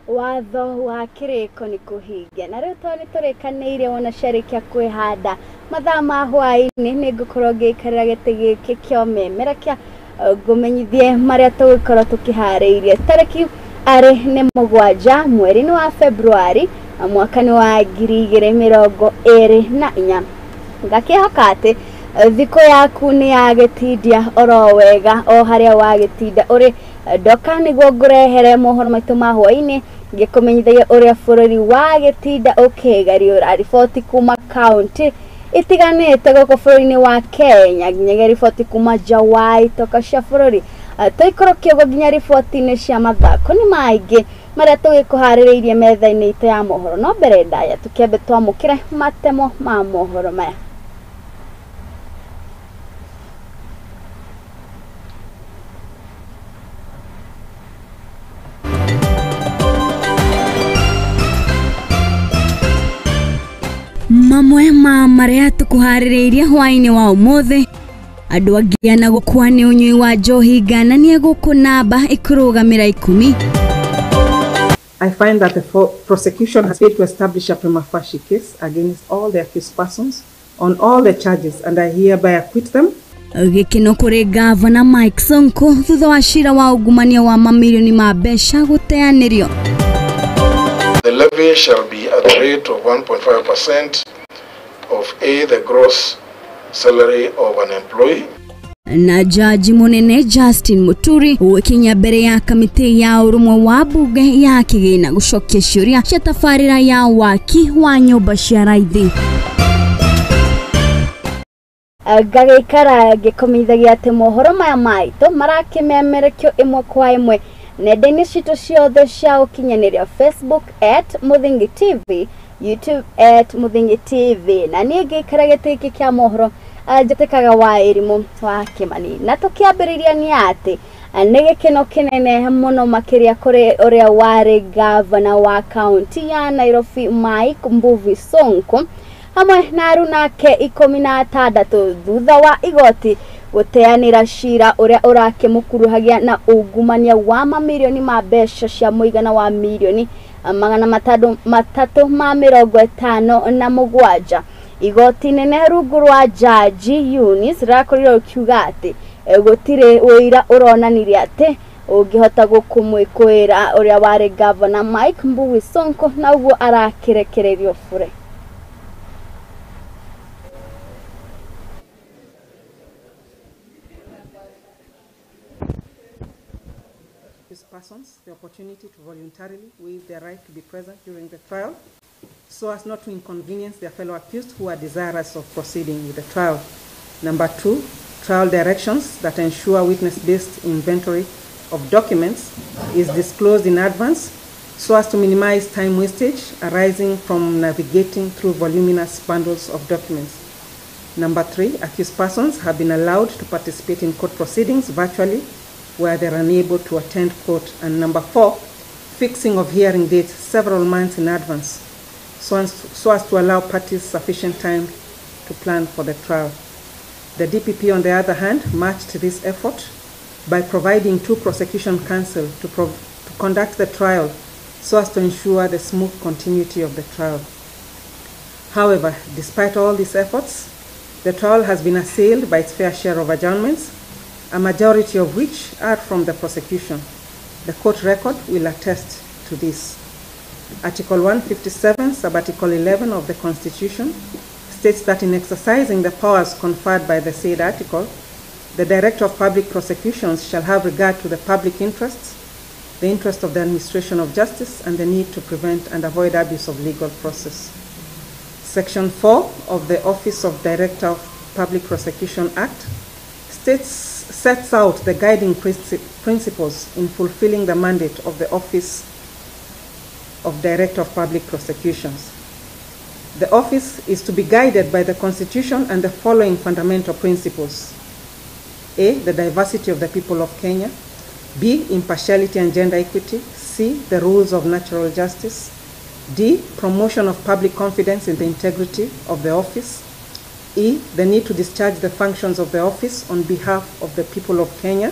Watho wa kĩrĩko nĩ kũhingia na rĩu tondũ nĩ tũrĩkanĩire wona ciarĩkia kwĩhanda mathaa ma hwaĩ-inĩ nĩ ngũkorwo ngĩikarĩra gĩtĩ gĩkĩ kĩa ũmemerekia ngũmenyithie marĩa tũgũkorwo tũkĩharĩirie. Tarĩki arĩ nĩ 7 mweri-inĩ wa Februari mwaka nĩ wa 2024. Ngakĩhoka atĩ thikũ yaku nĩ yagĩtindia oro wega o harĩa wagĩtinda ũrĩ. Ndoka nĩguo ngũrehere mohoro maitũ ma hwaĩ-inĩ ngĩkũmenyithagia ũrĩa bũrũri wagĩtinda ũkĩgariũra riboti kuma kaunti itiganĩte gũkũ bũrũri-inĩ wa Kenya nginyagia riboti kuma nja wa itoka cia bũrũri. Tũikũrũkie ũguo nginya riboti-inĩ cia mathako nĩ maingĩ marĩa tũgĩkũharĩrĩirie metha-inĩ itũ ya mohoro, no mbere ndaya tũkĩambe twamũkĩre matemo ma mohoro maya. Mamwe ma marĩa tũkũharĩrĩirie hwaĩ-inĩ wa ũmũthĩ: andũ angĩ ana gũkua nĩ ũnyui wa njohi ngananie gũkũ namba ĩkũrũgamĩra 10. I find that the prosecution has failed to establish a prima facie case against all the accused persons on all the charges, and I hereby acquit them. Gĩkeno kũrĩ Gavana Mike Sonko thutha wa cira wa ungumania wa mamirioni ma mbeca gũteanĩrio. The levy shall be at the rate of 1.5% of A, the gross salary of an employee. Na jaji munene Justin Muturi gũkinya mbere ya kamĩtĩ ya ũrũmwe wa bunge ya kĩgĩna gũcokia ciũria cia tabarĩra ya waki wa nyũmba cia raithi. Ngagĩikara ngĩkũmenyithagia atĩ mohoro maya maitũ marakĩmemerekio ĩmwe kwa ĩmwe nenda-inĩ citũ ciothe cia ũkinyanĩria: Facebook at Muthingi TV, YouTube at Muthingi TV, na niĩ ngĩikara gĩtĩ gĩkĩ kĩa mohoro njĩtĩkaga wa Ĩrimũ wa Kĩmani. Na tũkĩambĩrĩria nĩ atĩ nĩ gĩkeno kĩnene mũno makĩria kũrĩ ũrĩa warĩ gavana wa kaunti ya Nairobi Mike Mbuvi Sonko hamwe na arunake 16 thutha wa igoti gũteanĩra cira ũrĩa ũrakĩmũkuruhagia na ungumania wa mamirioni ma mbeca cia mũigana wa mirioni 357. Igoti nene rungu rwa jaji Eunice rĩrakorirwo rĩkiuga atĩ gũtirĩ ũira ũronanirie atĩ ũngĩhota gũkũmwĩkũĩra ũrĩa warĩ gavana Mike Mbuvi Sonko, na ũguo arakĩrekererio bure. Persons the opportunity to voluntarily waive their right to be present during the trial so as not to inconvenience their fellow accused who are desirous of proceeding with the trial. Number 2, trial directions that ensure witness-based inventory of documents is disclosed in advance so as to minimize time wastage arising from navigating through voluminous bundles of documents. Number 3, accused persons have been allowed to participate in court proceedings virtually where they're unable to attend court. And number 4, fixing of hearing dates several months in advance so as to allow parties sufficient time to plan for the trial. The DPP, on the other hand, matched this effort by providing 2 prosecution counsel to conduct the trial so as to ensure the smooth continuity of the trial. However, despite all these efforts, the trial has been assailed by its fair share of adjournments, a majority of which are from the prosecution. The court record will attest to this. Article 157, Subarticle 11 of the Constitution states that in exercising the powers conferred by the said article, the Director of Public Prosecutions shall have regard to the public interests, the interest of the administration of justice, and the need to prevent and avoid abuse of legal process. Section 4 of the Office of Director of Public Prosecution Act sets out the guiding principles in fulfilling the mandate of the Office of Director of Public Prosecutions. The office is to be guided by the Constitution and the following fundamental principles: A, the diversity of the people of Kenya; B, impartiality and gender equity; C, the rules of natural justice; D, promotion of public confidence in the integrity of the office; E, the need to discharge the functions of the office on behalf of the people of Kenya;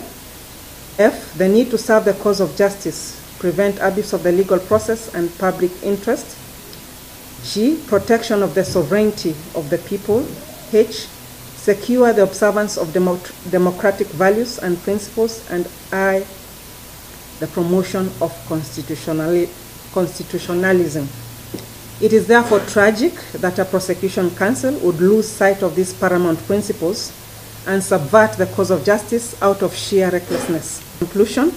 F, the need to serve the cause of justice prevent abuse of the legal process and public interest. G, protection of the sovereignty of the people. H, secure the observance of democratic values and principles. And I, the promotion of constitutionalism. It is therefore tragic that a prosecution counsel would lose sight of these paramount principles and subvert the cause of justice out of sheer recklessness. Conclusion,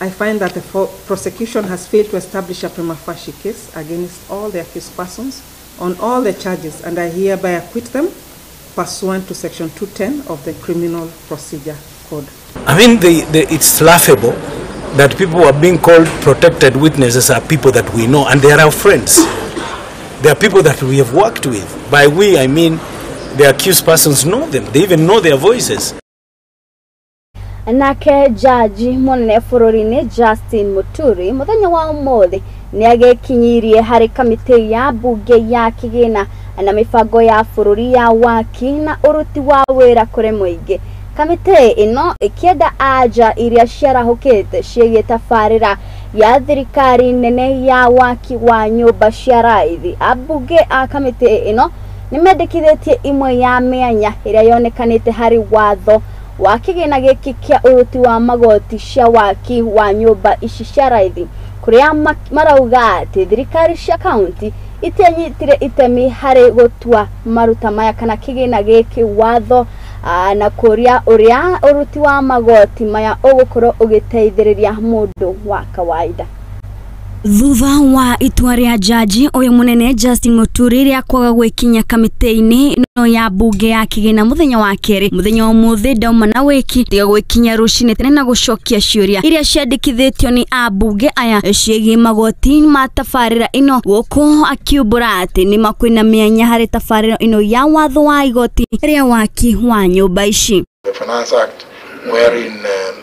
I find that the prosecution has failed to establish a prima facie case against all the accused persons on all the charges, and I hereby acquit them pursuant to Section 210 of the Criminal Procedure Code. I mean, it's laughable that people who are being called protected witnesses are people that we know, and they are our friends. They are people that we have worked with. By we, I mean the accused persons know them. They even know their voices. Nake jaji munene bũrũri-inĩ Justin Muturi mũthenya wa ũmũthĩ nĩagĩkinyirie harĩ kamĩtĩ ya mbunge ya kĩgĩna na mĩbango ya bũrũri ya waki na ũruti wa wĩra kũrĩ mũingĩ. Kamĩtĩ ĩno ĩkĩenda anja iria ciarahũkĩte ciĩgiĩ tabarĩra ya thirikari nene ya waki wa nyũmba cia raithi. Ambunge a kamĩtĩ ĩno nĩmendekithĩtie imwe ya mĩanya ĩrĩa yonekanĩte harĩ watho wa kĩgĩna gĩkĩ kĩa ũruti wa magoti cia waki wa nyũmba ici cia raithi, kũrĩa marauga atĩ thirikari cia kaunti itianyitire itemi harĩ gũtua maruta maya kana kĩgĩna gĩkĩ watho na kũria ũrĩa ũruti wa magoti maya ũgũkorwo ũgĩteithĩrĩria mũndũ wa kawaida. Thutha wa itua rĩa jaji ũyũ mũnene Justin Muturi rĩa kwaga gwĩkinya kamĩtĩ-inĩ ĩno ya mbunge ya kĩgĩna mũthenya wa kerĩ, mũthenya wa ũmũthĩ ndauma na wĩki tiga gwĩkinya rũcinĩ tene na gũcokia ciũria iria ciandĩkithĩtio nĩ ambunge aya ciĩgiĩ magoti ma tabarĩra ĩno, gũkũ akiumbũra atĩ nĩma kwĩna mĩanya harĩ tabarĩra ĩno ya watho wa igoti rĩa waki wa nyũmba ici. The Finance Act, wherein the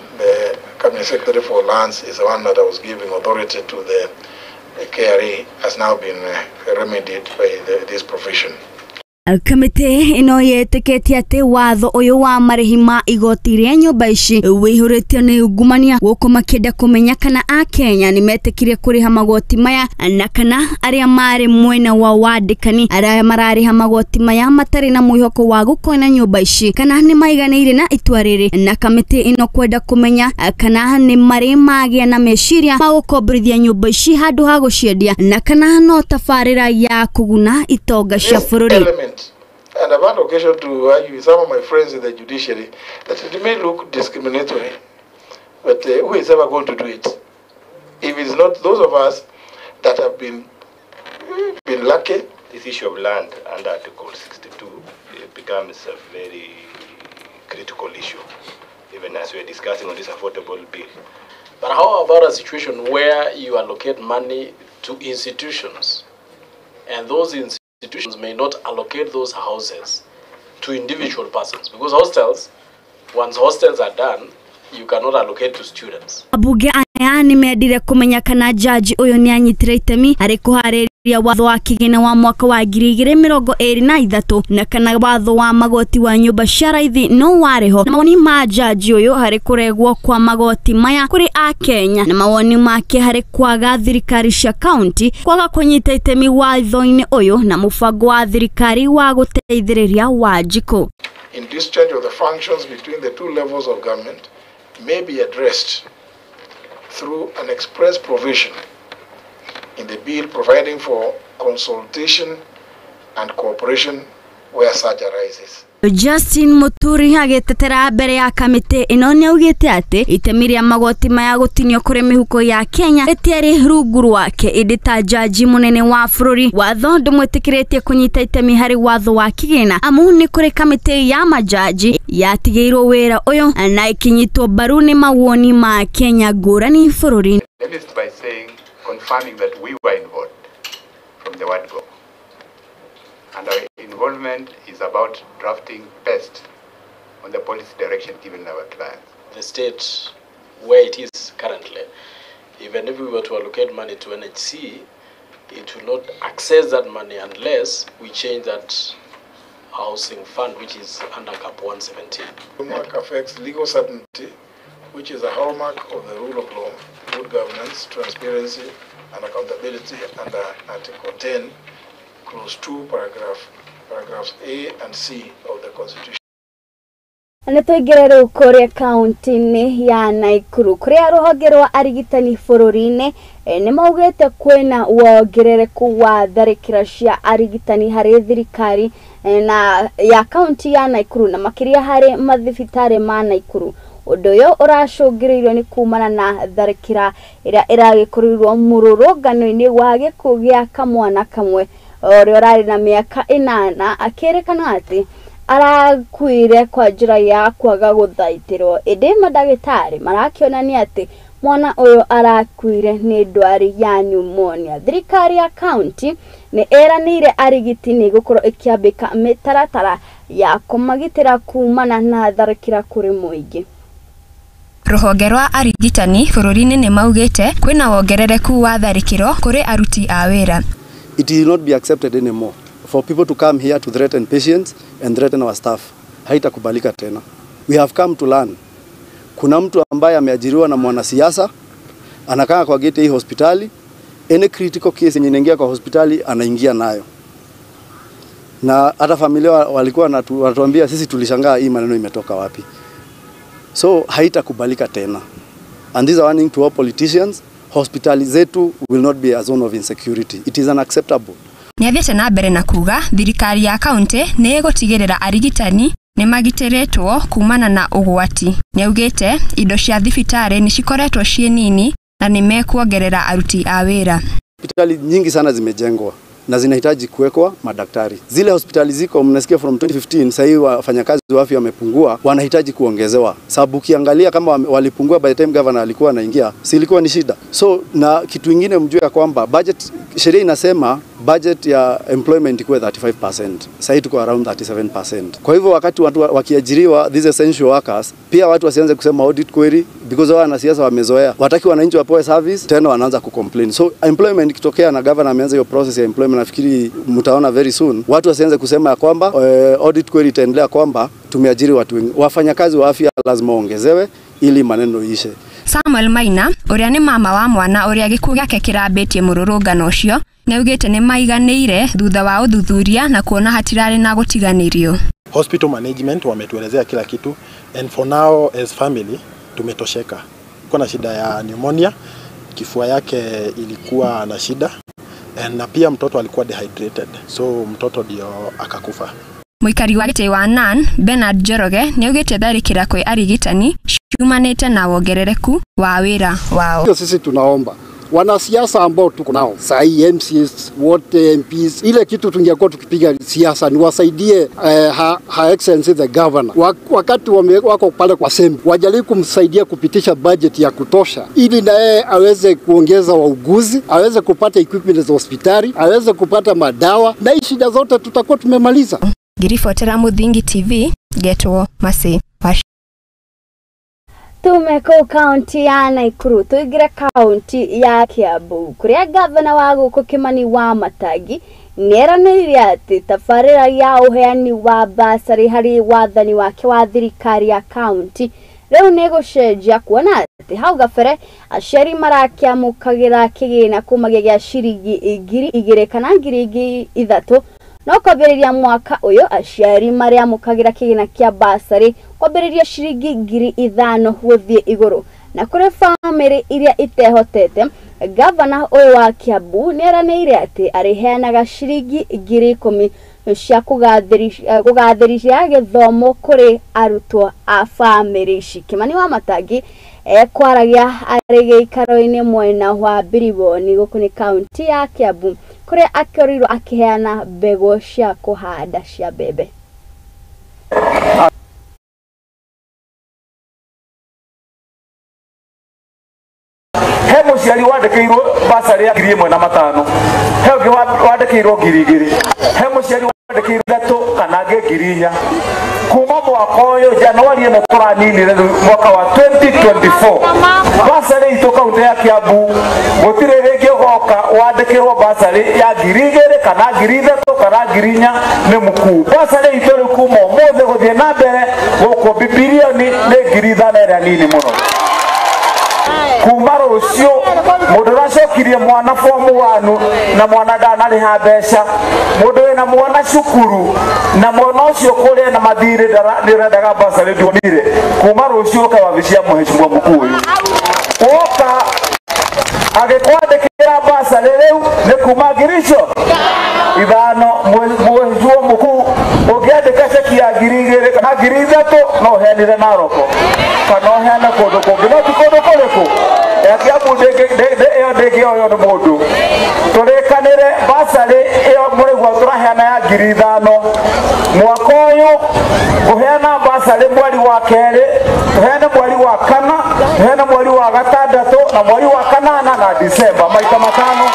Cabinet Secretary for Lands is the one that was giving authority to the KRA, has now been remedied by this provision. Kamĩtĩ ĩno yetĩkĩtie atĩ watho ũyũ wa marĩhi ma igoti rĩa nyũmba ici wĩihũrĩtio nĩ ungumania, gũkũ makĩenda kũmenya kana akenya nĩmetĩkire kũrĩha magoti maya na kana arĩa marĩ mwena wa wandĩkani arĩa mararĩha magoti maya matarĩ na mwĩhoko wa gũkona nyũmba ici kana nĩmaiganĩire na itua rĩrĩ, na kamĩtĩ ĩno kwenda kũmenya kana nĩ marĩ magĩa na meciria ma gũkomborithia nyũmba ici handũ ha gũciendia na kana no tabarĩra ya kũguna itonga cia bũrũri. And I've had occasion to argue with some of my friends in the judiciary that it may look discriminatory, but who is ever going to do it? If it's not those of us that have been lucky. This issue of land under Article 62, it becomes a very critical issue, even as we are discussing on this affordable bill. But how about a situation where you allocate money to institutions, and those institutions may not allocate those houses to individual persons, because hostels, once hostels are done, you cannot allocate to students. Abunge aya nĩmendire kũmenya kana jaji ũyũ nĩanyitire itemi harĩ kũharĩrĩria watho wa kĩgĩna wa mwaka wa 2023 na kana watho wa magoti wa nyũmba cia raithi no warĩho, na mawoni ma jaji ũyũ harĩ kũregwo kwa magoti maya kũrĩ akenya, na mawoni make harĩ kwaga thirikari cia kaunti kwaga kũnyita itemi watho-inĩ ũyũ na mũbango wa thirikari wa gũteithĩrĩria Wanjikũ. In discharge of the functions between the two levels of government may be addressed through an express provision in the bill providing for consultation and cooperation where such arises. Justin Muturi agĩtetera mbere ya kamĩtĩ ĩno nĩaugĩte atĩ itemi rĩa magoti maya gũtinio kũrĩ mĩhuko ya Kenya rĩtiarĩ rungu rwake, ĩndĩ ta jaji mũnene wa bũrũri watho ndũmwĩtĩkĩrĩtie kũnyita itemi harĩ watho wa kĩgĩna, amu nĩ kũrĩ kamĩtĩ ya majaji yatigĩirwo wĩra ũyũ na ĩkĩnyitwo mbaru nĩ mawoni ma Kenya ngũrani bũrũri-inĩ. By saying, confirming that we were involved from the word go. And our involvement is about drafting best on the policy direction given our clients. The state where it is currently, even if we were to allocate money to NHC, it will not access that money unless we change that housing fund, which is under CAP 117. Hallmark affects legal certainty, which is a hallmark of the rule of law. good governance, transparency, and accountability under Article 10, Clause 2, paragraphs A and C of the Constitution. Nĩ tũingĩre rĩu kũrĩa kaunti-inĩ ya Naikuru kũrĩa rũhonge rwa arigitani bũrũri-inĩ nĩ maugĩte kwĩna wongerereku wa tharĩkĩra cia arigitani harĩ thirikari na ya kaunti ya Naikuru na makĩria harĩ mathibitarĩ ma Naikuru. Ũndũ ũyũ ũracũngĩrĩirio nĩ kumana na tharĩkĩra ĩrĩa ĩragĩkorirwo mũrũrũngano-inĩ wa gĩkuũ gĩa kamwana kamwe ũrĩa ũrarĩ na mĩaka 8 akĩrĩkana atĩ arakuire kwa njĩra ya kwaga gũthaitĩrwo, ĩndĩ mandagĩtarĩ marakĩonania atĩ mwana ũyũ arakuire nĩ ndwari ya pneumonia. Thirikari ya kaunti nĩ ĩranĩire arigiti nĩ gũkorwo ĩkĩambĩka mĩtaratara ya kũmagitĩra kumana na tharĩkĩra kũrĩ mũingĩ. Rũhonge rwa arigitani bũrũri-inĩ nĩ maugĩte kwĩna wongerereku wa tharĩkĩro kũrĩ aruti a wĩra. It will not be accepted anymore for people to come here to threaten patients and threaten our staff. Haitakubalika tena. We have come to learn. Kuna mtu ambaye ameajiriwa na mwanasiasa, anakaa kwa gate hii hospitali, any critical case yenye inaingia kwa hospitali anaingia nayo. Na hata familia walikuwa wanatuambia sisi tulishangaa hii maneno imetoka wapi. So haitakubalika tena. And this is a warning to all politicians, hospitali zetu will not be a zone of insecurity. It is unacceptable. Nĩathiĩte na mbere na kuga thirikari ya kaunti nĩ ĩgũtigĩrĩra arigitani nĩ magitĩrĩtwo kumana na ũgwati. Nĩaugĩte indo cia thibitarĩ nĩ cikoretwo ciĩ nini na nĩ mekuongerera aruti a wĩra. Hospitali nyingi sana zimejengwa na zinahitaji kuwekwa madaktari. Zile hospitali ziko mnasikia from 2015 sasa hivi wafanyakazi wa afya wamepungua, wanahitaji kuongezewa. Sababu ukiangalia kama walipungua by the time governor alikuwa anaingia, si ilikuwa ni shida. So na kitu kingine mjue kwamba budget, sheria inasema budget ya employment ikuwe 35%. Sasa hivi tuko around 37%. Kwa hivyo wakati watu wakiajiriwa these essential workers, pia watu wasianze kusema audit query because wao wanasiasa wamezoea. Wataki wananchi wapewe service tena wanaanza kucomplain. So employment ikitokea na governor ameanza hiyo process ya employment, nafikiri mtaona very soon watu wasianze kusema ya kwamba audit query itaendelea kwamba tumeajiri watu wengi. Wafanyakazi wa afya lazima ongezewe ili maneno ishe. Samuel Maina ũrĩa nĩ mama wa mwana ũrĩa gĩkuũ gĩake kĩrambĩtie mũrũrũngano ũcio nĩaugĩte nĩ maiganĩire thutha wa ũthuthuria na kuona hatirarĩ na gũtiganĩrio. Hospital management wametuelezea kila kitu and for now as family tumetosheka. Kuna shida ya pneumonia, kifua yake ilikuwa na shida and na pia mtoto alikuwa dehydrated, so mtoto ndio akakufa. Mũikari wa gĩtĩ wa Nan Bernard Njoroge nĩaugĩte tharĩkĩra kwĩ arigitani ciumanĩte na wongerereku wa wĩra wao. Sisi tunaomba wanasiasa ambao tuko nao saa hii, MCs wote, MPs, ile kitu tungekuwa tukipiga siasa ni wasaidie Her Excellency the Governor wakati wako pale kwa assembly, wajaribu kumsaidia kupitisha budget ya kutosha ili na yeye aweze kuongeza wauguzi, aweze kupata equipment za hospitali, aweze kupata madawa, na hii shida zote tutakuwa tumemaliza. Ngiribotera Muthingi TV, Getwo Masi. Tume kũu kaunti ya Naikuru tũingĩre kaunti ya Kiambu kũrĩa gavana wa gũkũ Kimani wa Matangi nĩeranĩire atĩ tabarĩra ya ũheani wa basarĩ harĩ wathani wake wa thirikari ya kaunti rĩu nĩ gũcenjia kuona atĩ hau gabere aciari marakĩamũkagĩra kĩgĩna kumagia gĩa ciringi 2,000 kana 3,000 no kwambĩrĩria mwaka ũyũ aciari marĩamũkagĩra kĩgĩna kĩa basarĩ kwambĩrĩria ciringi 5,000 gũthiĩ igũrũ. Na kũrĩ bamĩrĩ iria itehotete, gavana ũyũ wa Kiambu nĩeranĩire atĩ arĩheanaga ciringi 10,000 cia kũgathĩrĩria gĩthomo kũrĩ arutwo a bamĩrĩ ici. Kimani wa Matangi ekwaragia arĩ gĩikaro-inĩ mwena wa Biriboni gũkũ nĩ kaunti ya Kiambu kũrĩa akĩorirwo akĩheana mbegũ cia kũhanda cia mbembe. He mũciari wandĩkĩirwo basarĩ ya 1,500, he ũngĩ wandĩkĩirwo 2,000, he mũciari wandĩkĩirwo 3 kana angĩ 4,000. Kuma mwaka ũyũ Januari ĩno tũraninire mwaka wa 2024 basarĩ itũ kaunti ya Kiambu gũtirĩ rĩngĩ ũgoka wandĩkĩrwo basarĩ ya 2,000 kana 3,000 kana 4,000 nĩ mũkuu. Basarĩ itũ rĩu kuma ũmũthĩ gũthiĩ na mbere gũkũ bilioni nĩ 5,000 ĩrĩa nini mũno. Kuma rũciũ mũndũ ũracokirie mwana form 1 na mwana ndanarĩha mbeca, mũndũ wĩna mwana cukuru na mwana ũcio kũrĩa na mathirĩ ndĩrendaga basarĩ ndionire, kuma rũciũ ũke wabici ya mheshimiwa mkuu ũyũ woka agĩkwandĩkĩra basarĩ rĩu nĩ kuma ngiri icio 5. Mheshimiwa mkuu ũngĩandĩka ceki ya 2,000 kana 3,000 no ũheanire Naroko kana ũheane kũndũ kũngĩ, no ti kũndũ kũrĩkũ ya Kiambu ĩyo ndĩngĩoywo nĩ mũndũ. Tũrĩkanĩre basarĩ ĩyo mũrĩguo tũraheana ya 5,000 mwaka ũyũ, kũheana basarĩ mweri wa 2, tũheane mweri wa 4, tũheane mweri wa 6 na mweri wa 8 na Disemba maita 5.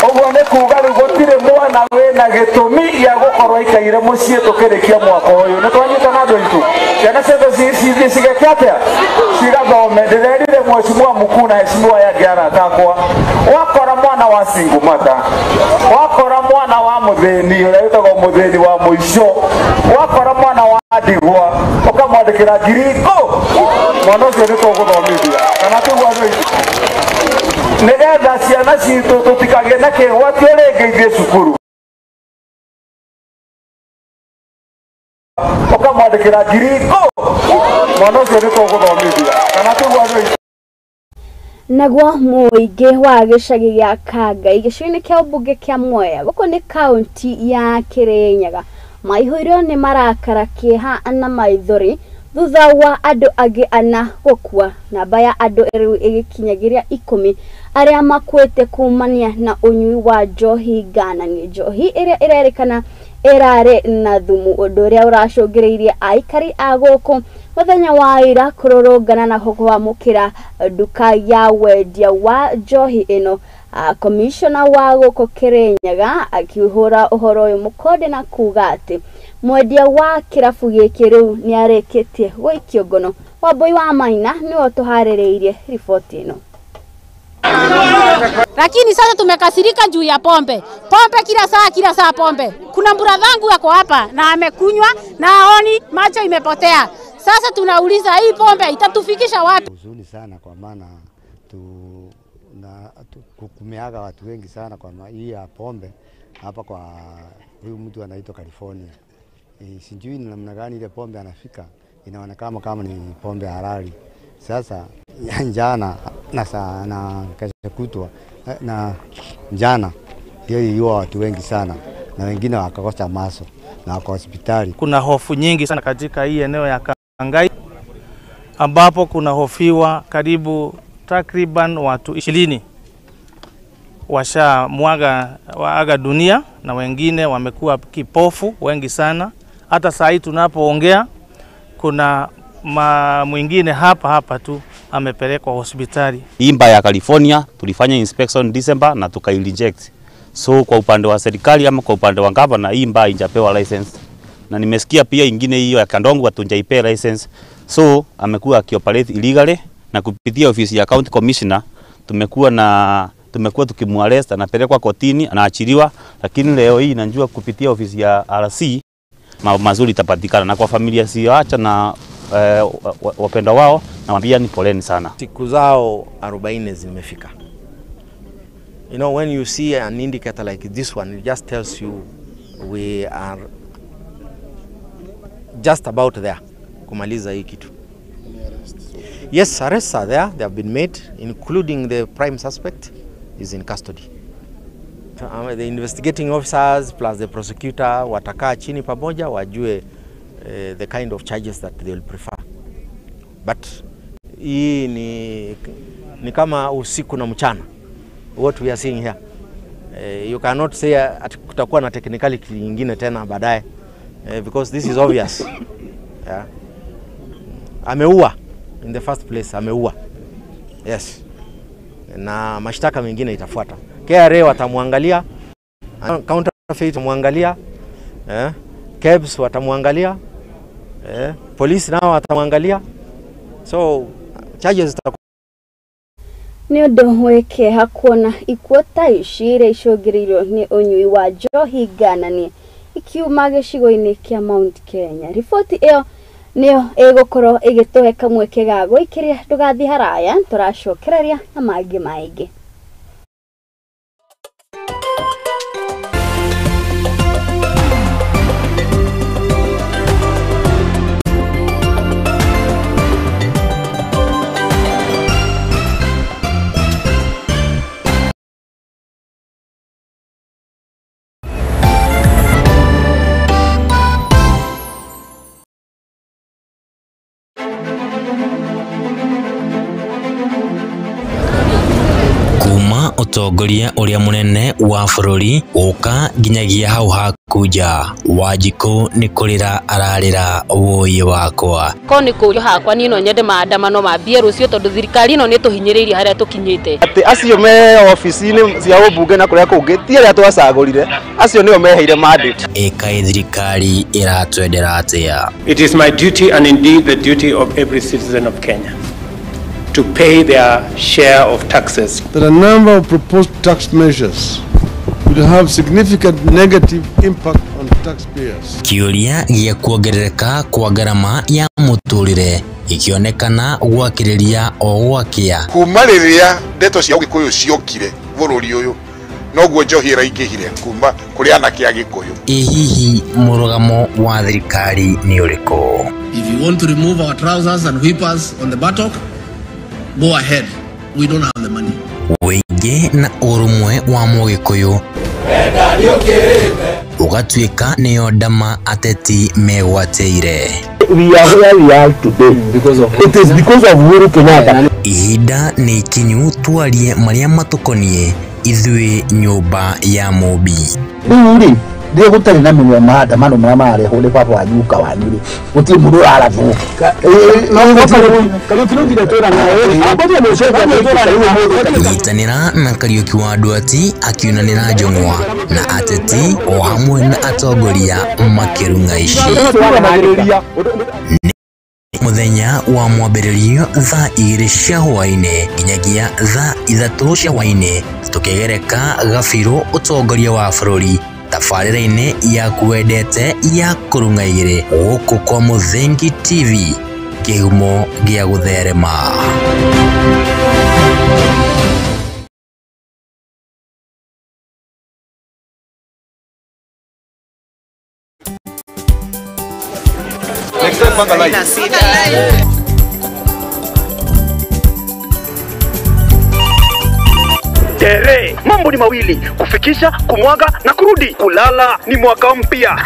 Ũguo nĩ kuga rĩu gũtirĩ mwana wĩna gĩtũmi gĩa gũkorwo aikaire mũciĩ tũkĩrĩkia mwaka ũyũ. Nĩ twanyitana andũ aitũ, ciana ciothe cigeke atĩa? Cigathome. Ndĩrerire mheshimiwa mkuu na heshimiwa yangĩ arata akwa, wakora mwana wa single mother, wakora mwana wa mũthĩni ũrĩa wĩtagwo mũthĩni wa mũico, wakora mwana wa ndigwa ũkamwandĩkĩra 10,000, mwana ũcio nĩ tũgũthomithia kana tiguo andũ aitũ, nĩgetha ciana citũ tũtikagĩe na kĩgwatio rĩngĩ ithiĩ cukuru. Ũkamwandĩkĩra 10,000, mwana ũcio nĩ tũgũthomithia kana tiguo andũ aitũ. Naguo mũingĩ wa gĩcagi gĩa Kangai gĩcigo-inĩ kĩa ũmbunge kĩa Mwea gũkũ nĩ kaunti ya Kĩrĩnyaga maihũirwo nĩ marakara, kĩeha na maithori thutha wa andũ angĩ 4 gũkua. Namba ya andũ rĩu ĩgĩkinyagĩria 10 arĩa makuĩte kumania na ũnyui wa njohi ngananie, njohi ĩrĩa ĩrerĩkana ĩrarĩ na thumu, ũndũ ũrĩa ũracũngĩrĩirie aikari a gũkũ mũthenya wa ira kũrũrũngana na kwamũkĩra nduka ya wendia wa njohi ĩno. Komishona wa gũkũ Kĩrĩnyaga akĩhũra ũhoro ũyũ mũkonde na kuga atĩ mwendia wa kĩrabu gĩkĩ rĩu nĩarĩkĩtie gũikio ngono. Wambui wa Maina nĩwe ũtũharĩrĩirie riboti ĩno. Lakini sasa tumekasirika juu ya pombe. Pombe kila saa, kila saa pombe. Kuna mburadhangu yako hapa na amekunywa na aoni, macho imepotea. Sasa tunauliza hii pombe itatufikisha wapi? Huzuni sana kwa maana kumeaga watu wengi sana kwa hii ya pombe hapa kwa huyu mtu anaitwa California. Sijui ni namna gani ile pombe anafika, inaonekana kama ni pombe halali. Sasa jana na kesho kutwa na jana ndio iliua watu wengi sana na wengine wakakosa maso na wako hospitali. Kuna hofu nyingi sana katika hii eneo ya Kangai ambapo kuna hofiwa karibu takriban watu 20 washamwaga waaga dunia na wengine wamekuwa kipofu wengi sana. Hata saa hii tunapoongea kuna mwingine hapa tu amepelekwa hospitali. Imba ya California tulifanya inspection December na tukai-reject. So kwa upande wa serikali ama kwa upande wa gavana hii mba haijapewa license. Na nimesikia pia ingine hiyo ya Kandongo hatunjaipea license. So amekuwa akioperate illegally na kupitia ofisi ya county commissioner tumekuwa tukimuarrest, anapelekwa kotini, anaachiliwa, lakini leo hii najua kupitia ofisi ya RC mazuri itapatikana. Na kwa familia siacha na wapendwa wao nawaambia ni poleni sana. Siku zao 40 zimefika. You know, when you see an indicator like this one, it just tells you we are just about there kumaliza hii kitu. Yes, arrests are there. They have been made, including the prime suspect is in custody. The investigating officers plus the prosecutor watakaa chini pamoja wajue the kind of charges that they will prefer. But hii ni kama usiku na mchana what we are seeing here. You cannot say kutakuwa na technicality nyingine tena baadaye, because this is obvious. Yeah. Ameua in the first place, ameua. Yes. Na mashtaka mengine itafuata. KRA watamuangalia, counterfeit watamuangalia, KEBS watamuangalia, police nao watamuangalia. So charges zitakuwa. Nĩ ũndũ wĩ kĩeha kuona ikuũ ta ici iria icũngĩrĩirio nĩ ũnyui wa njohi ngananie ikiuma gĩcigo-inĩ kĩa Mount Kenya. Riboti ĩyo Nĩyo ĩgũkorwo ĩgĩtũhe kamweke ga gwĩkĩria ndũgathiĩ haraya tũracokereria na mangĩ maingĩ. Utongoria uria munene wa bururi guka nginyagia hau hakunja Wanjikũ ni kurira ararira woi wakwa ko ni kurio hakwa ni no nyende maandamano mambie rucio tondu thirikari ino ni tuhinyiriirie haria tukinyite ati acio me ofisi-ini cia ubunge na kuria kungi ti aria twacagurire acio nio meheire mandate ĩkaĩ thirikari iratwendera atia. It is my duty and indeed the duty of every citizen of Kenya to pay their share of taxes. That a number of proposed tax measures will have significant negative impact on taxpayers. Kĩũria gĩa kuongerereka kwa ngarama ya mũtũrĩre ikionekana gwakĩrĩria o gwakĩa. Kuma rĩrĩa ndeto cia Gĩkũyũ ciokire bũrũri ũyũ noguo njohi ĩraingĩhire kuma kũrĩ anake a Gĩkũyũ. Ĩ hihi mũrũgamo wa thirikari nĩ ũrĩkũ? If you want to remove our trousers and whip us on the buttock, go ahead. We don't have the money. Wĩingĩ na ũrũmwe wa Mũgĩkũyũ ũgatuĩka nĩyo ndama ateti megwatĩire. We are where we are today because of it is because of Uhuru Kenyatta. Ihinda nĩ ikinyu twarie marĩa matũkoniĩ ithuĩ nyũmba ya Mũmbi. Rĩu rĩ rĩrĩa gũtarĩ na mĩnua maandamano marĩa mararehwo nĩ baba wanyu guka wanyu rĩ gũtirĩ mũndũ ũrarathwo. Nyitanĩra na Kariũki wa Nduati akiunanĩra njũng'wa na ateti o hamwe na atongoria makĩrung'a ici. Mũthenya wa mwambĩrĩrio thaa 2 cia hwaĩ-inĩ nginyagia thaa 3 cia hwaĩ-inĩ tũkĩgereka gabirũ ũtongoria wa bũrũri tabarĩra-inĩ yaku wendete ya kũrung'a igĩrĩ gũkũ kwa Mũthingi TV kĩhumo gĩa gũtherema. Tere, mambo ni mawili, kufikisha, kumwaga na kurudi. Kulala ni mwaka mpya.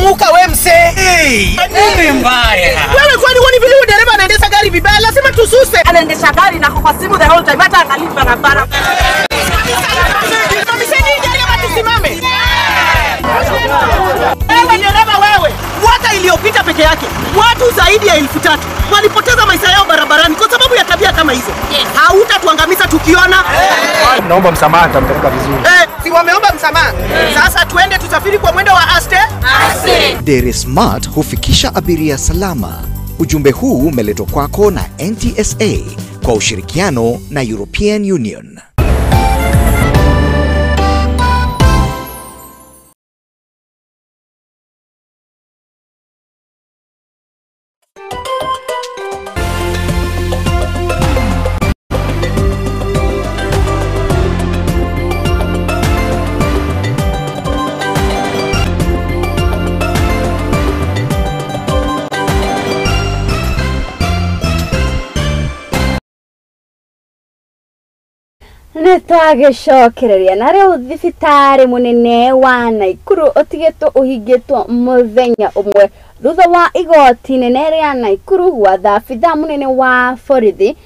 Muka we mse. Hey, nini mbaya? Wewe kwani huoni vile huyu dereva anaendesha gari vibaya? Lazima tususe. Anaendesha gari na kwa simu the whole time, hata angalii barabara. Simamisheni gari ama tusimame. Wewe dereva wewe, mwaka iliyopita peke yake watu zaidi ya 3000 walipoteza maisha yao barabarani kwa sababu ya tabia kama hizo. Hautatuangamiza tukiona. Naomba msamaha, nitampeleka vizuri. Si wameomba msamaha. Sasa tuende tusafiri kwa mwendo wa aste. Aste. Dere Smart hufikisha abiria salama. Ujumbe huu umeletwa kwako na NTSA kwa ushirikiano na European Union. Nĩ twagĩcokereria na rĩu thibitarĩ mũnene wa Naikuru ũtigĩtwo ũhingĩtwo mũthenya ũmwe thutha wa igoti nene rĩa Naikuru gwatha abithaa mũnene wa borithi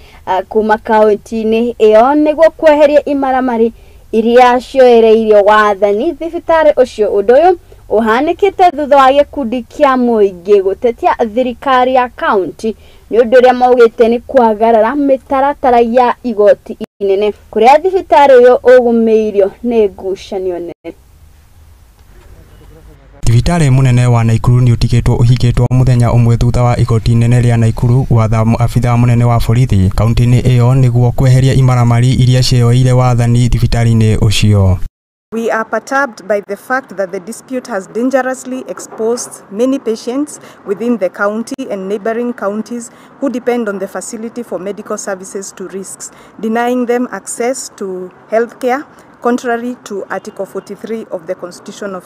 kuma kaunti-inĩ ĩyo nĩguo kweheria imaramari iria cioereirio wathani thibitarĩ ũcio. Ũndũ ũyũ ũhanĩkĩte thutha wa gĩkundi kĩa mũingĩ gũtetia thirikari ya kaunti nĩ ũndũ ũrĩa maugĩte nĩ kwagarara mĩtaratara ya igoti inene kũrĩa thibitarĩ ũyũ ũgũmĩirio nĩ ngucanio nene. Thibitarĩ mũnene wa Naikuru nĩ ũtigĩtwo ũhingĩtwo mũthenya ũmwe thutha wa igoti inene rĩa Naikuru gwatha abithaa mũnene wa borithi kaunti-inĩ ĩyo nĩguo kweheria imaramari iria cioeire wathani thibitarĩ-inĩ ũcio. We are perturbed by the fact that the dispute has dangerously exposed many patients within the county and neighboring counties who depend on the facility for medical services to risks, denying them access to healthcare contrary to Article 43 of the Constitution of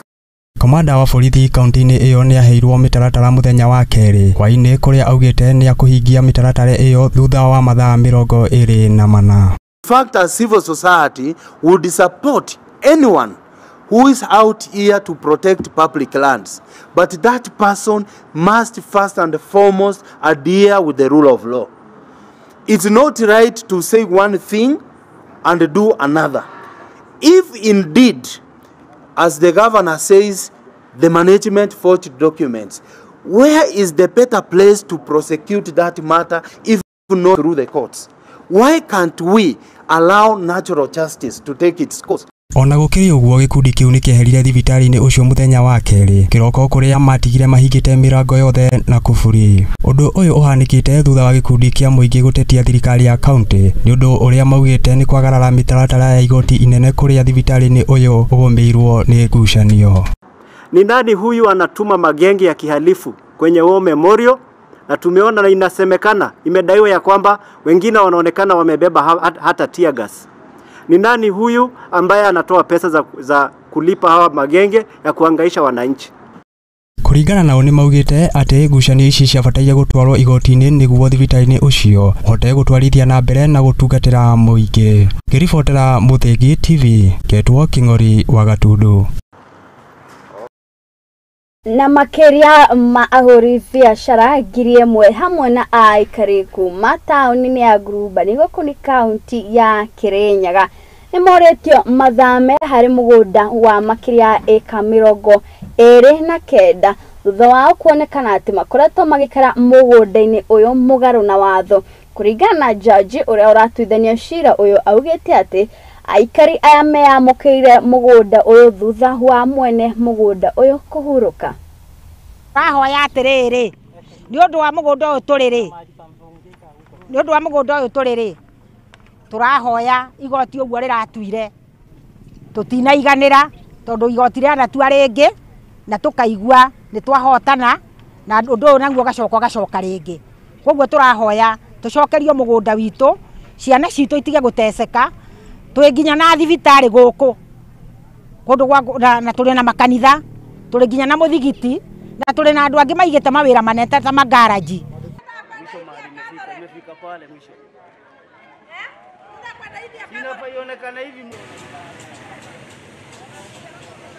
Komanda wa borithi kaunti-inĩ ĩyo nĩaheirwo mĩtaratara mũthenya wa kerĩ hwaĩ-inĩ kũrĩa augĩte nĩakũhingia mĩtaratara ĩyo thutha wa mathaa 24. In fact, as civil society would support anyone who is out here to protect public lands, but that person must first and foremost adhere with the rule of law. It's not right to say one thing and do another. If indeed, as the governor says, the management forged documents, where is the better place to prosecute that matter if not through the courts? Why can't we allow natural justice to take its course? Ona gũkĩrĩ ũguo gĩkundi kĩu nĩkĩeherire thibitarĩ-inĩ ũcio mũthenya wa kerĩ kĩroko kũrĩa matigire mahingĩte mĩrango yothe na kuburi. Ũndũ ũyũ ũhanĩkĩte thutha wa gĩkundi kĩa mũingĩ gũtetia thirikari ya kaunti nĩ ũndũ ũrĩa maugĩte nĩ kwagarara mĩtaratara ya igoti inene kũrĩa thibitarĩ-inĩ ũyũ ũgũmĩirwo nĩ ngucanio. Ni nani huyu anatuma magenge ya kihalifu kwenye War Memorial? Na tumeona na inasemekana imedaiwa ya kwamba wengine wanaonekana wamebeba hata tear gas. Ni nani huyu ambaye anatoa pesa za kulipa hawa magenge ya kuhangaisha wananchi? Kũringana nao nĩ maugĩte atĩ ngucanio ici ciabataire gũtwarwo igoti-inĩ nĩguo thibitarĩ-inĩ ũcio ũhote gũtwarithia na mbere na gũtungatĩra mũingĩ. Ngĩribotera Mũthingi TV, ngetwo Kĩng'ori wa Gatundu. Na makĩria ma ahũri biacara 1,000 hamwe na aikari kuma taũni-inĩ ya Ngurubani gũkũ nĩ kaunti ya Kirinyaga nĩmorĩtio mathame harĩ mũgũnda wa makĩria ĩka 29 thutha wao kuonekana atĩ makoretwo magĩikara mũgũnda-inĩ ũyũ mũgarũ na watho. Kũringana na jaji ũrĩa ũratuithania cira ũyũ augĩte atĩ aikari aya meyamũkĩire mũgũnda ũyũ thutha wa mwene mũgũnda ũyũ kũhurũka. Rahoya atĩrĩrĩ, nĩ ũndũ wa mũgũnda ũyũ tũrĩrĩ, nĩ ũndũ wa mũgũnda ũyũ tũrĩrĩ, tũrahoya igoti ũguo rĩratuire tũtinaiganĩra tondũ igoti rĩanatua rĩngĩ na tũkaigua nĩ twahotana na ũndũ ũyũ naguo ũgacoka ũgacoka rĩngĩ. Koguo tũrahoya tũcokerio mũgũnda witũ, ciana citũ itige gũteceka. Twĩ nginya na thibitarĩ gũkũ kũndũ gwa na tũrĩ na makanitha, tũrĩ nginya na mũthigiti na tũrĩ na andũ angĩ maigĩte mawĩra manene ta magaraji.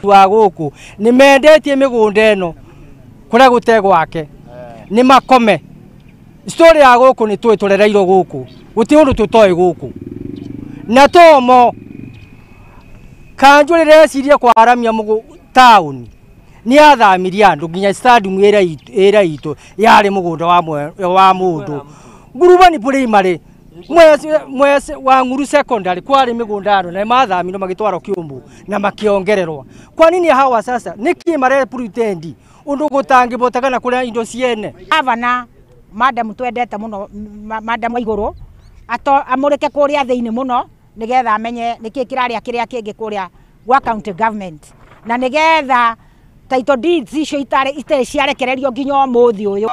Wa gũkũ nĩ mendetie mĩgũnda ĩno kũrĩa gũte gwake nĩ makome. Story ya gũkũ nĩ tũĩ tũrereirwo gũkũ, gũtirĩ ũndũ tũtoĩ gũkũ. Na tomo kanjũ rĩreciria kwaramia mũgũ taũni nĩ athamirie andũ nginya stadium ĩrĩa itũ yarĩ mũgũnda wa mũndũ. Ngurubani primary mwese wa Nguru secondary kwarĩ mĩgũnda andũ na mathamirwo magĩtwarwo Kĩũmbũ na makĩongererwo. Kwa nini hawa sasa nĩkĩ mare pretend ũndũ gũtangĩbota kana kũrĩa indo ciene? Gavana madam twendete mũno, madam wa igũrũ amũrĩke kũrĩa thĩinĩ mũno nĩgetha amenye nĩkĩ kĩrarĩa kĩrĩa kĩngĩ kũrĩa gwa county government na nĩgetha title deeds icio itarĩ ciarekererio nginya ũmũthĩ ũyũ.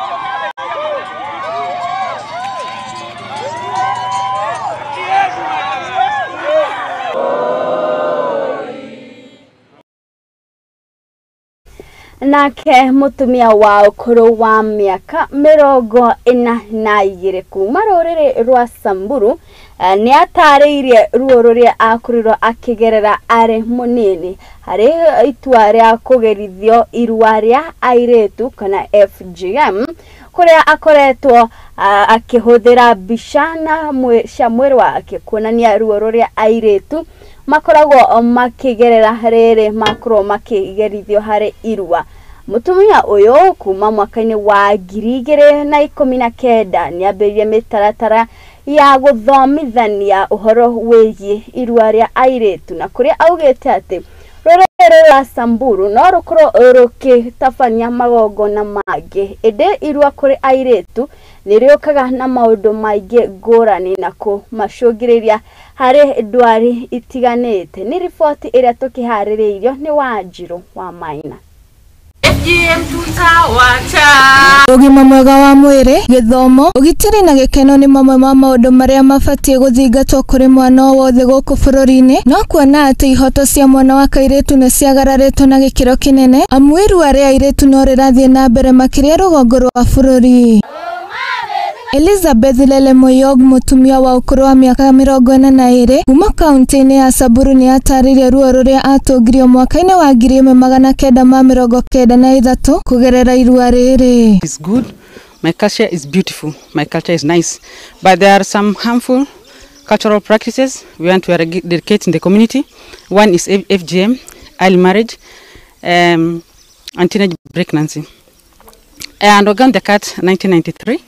Nake mũtumia wa ũkũrũ wa mĩaka 42 kuma rũrĩrĩ rwa Samburu nĩ atarĩirie ruo rũrĩa akorirwo akĩgerera arĩ mũnini harĩ itua rĩa kũgerithio irua rĩa airĩtu kana FGM kũrĩa akoretwo akĩhũthĩra mbica na cia mwĩrĩ wake kuonania ruo rũrĩa airĩtu makoragwo makĩgerera rĩrĩ makorwo makĩgerithio harĩ irua. Mũtumia ũyũ kuma mwaka-inĩ wa 2019 nĩambĩrĩirie mĩtaratara ya gũthomithania ũhoro wĩgiĩ irua rĩa airĩtu na kũrĩa augĩte atĩ Rũrĩrĩ rwa Samburu no rũkorwo rũkĩtabania magongona mangĩ, ĩndĩ irua kũrĩ airĩtu nĩ rĩũkaga na maũndũ maingĩ ngũrani na kũmacũngĩrĩria harĩ ndwari itiganĩte. Nĩ riboti ĩrĩa tũkĩharĩrĩirio nĩ Wanjirũ wa Maina. Ũgima mwega wa mwĩrĩ, gĩthomo, ũgitĩri na gĩkeno nĩ mamwe ma maũndũ marĩa mabatiĩ gũthingatwo kũrĩ mwana o wothe gũkũ bũrũri-inĩ, no kuona atĩ ihoto cia mwana wa kairĩtu nĩ ciagararĩtwo na gĩkĩro kĩnene, amu irua rĩa airĩtu no rĩrathiĩ na mbere makĩria rũgongo rwa bũrũri. Elizabeth Lele Moyog, mũtumia wa ũkũrũ wa mĩaka 42 kuma kaunti-inĩ ya Samburu, nĩ atarĩirie ruo rũrĩa atũngirio mwaka-inĩ wa 1993 kũgerera irua rĩrĩ. It's good. My culture is beautiful. My culture is nice. But there are some harmful cultural practices we want to eradicate in the community. One is FGM, early marriage, and teenage pregnancy. I undergone the cut 1993.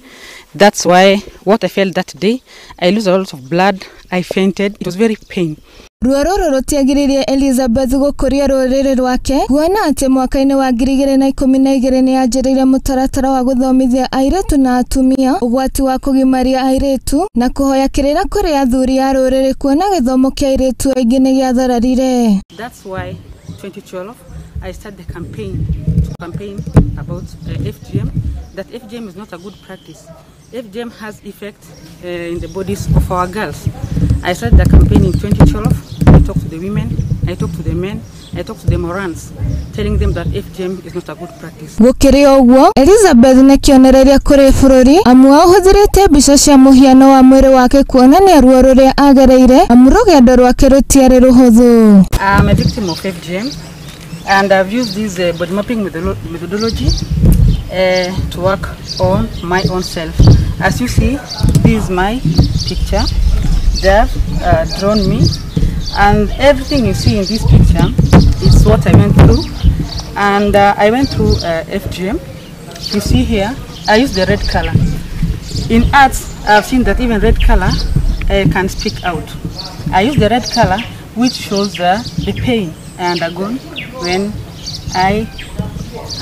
That's why what I felt that day, I lose a lot of blood, I fainted, it was very pain. Ruo rũrũ rũtiagiririe Elizabeth gũkũria rũrĩrĩ rwake, kuona atĩ mwaka-inĩ wa 2012 nĩ anjĩrĩirie mũtaratara wa gũthomithia airĩtu na atumia ũgwati wa kũgimaria airĩtu na kũhoya kĩrĩra kũrĩ athuri a rũrĩrĩ kuona gĩthomo kĩa airĩtu aingĩ nĩ gĩathararire. That's why 2012 I started the campaign to campaign about FGM, that FGM is not a good practice. FGM has effect in the bodies of our girls. I started the campaign in 2012. I talked to the women, I talked to the men, I talked to the morans, telling them that FGM is not a good practice. Gũkĩrĩ ũguo, Elizabeth nĩ kĩonereria kũrĩ bũrũri, amu ahũthĩrĩte mbica cia mũhiano wa mwĩrĩ wake kuonania ruo rũrĩa agereire, amu rũgendo rwake rũtiarĩ rũhũthũ. I'm a victim of FGM, and I've used this body mapping methodology to work on my own self. As you see, this is my picture. They have drawn me, and everything you see in this picture is what I went through. And I went through FGM. You see here, I use the red color. In arts, I've seen that even red color can speak out. I use the red color, which shows the pain I undergone when I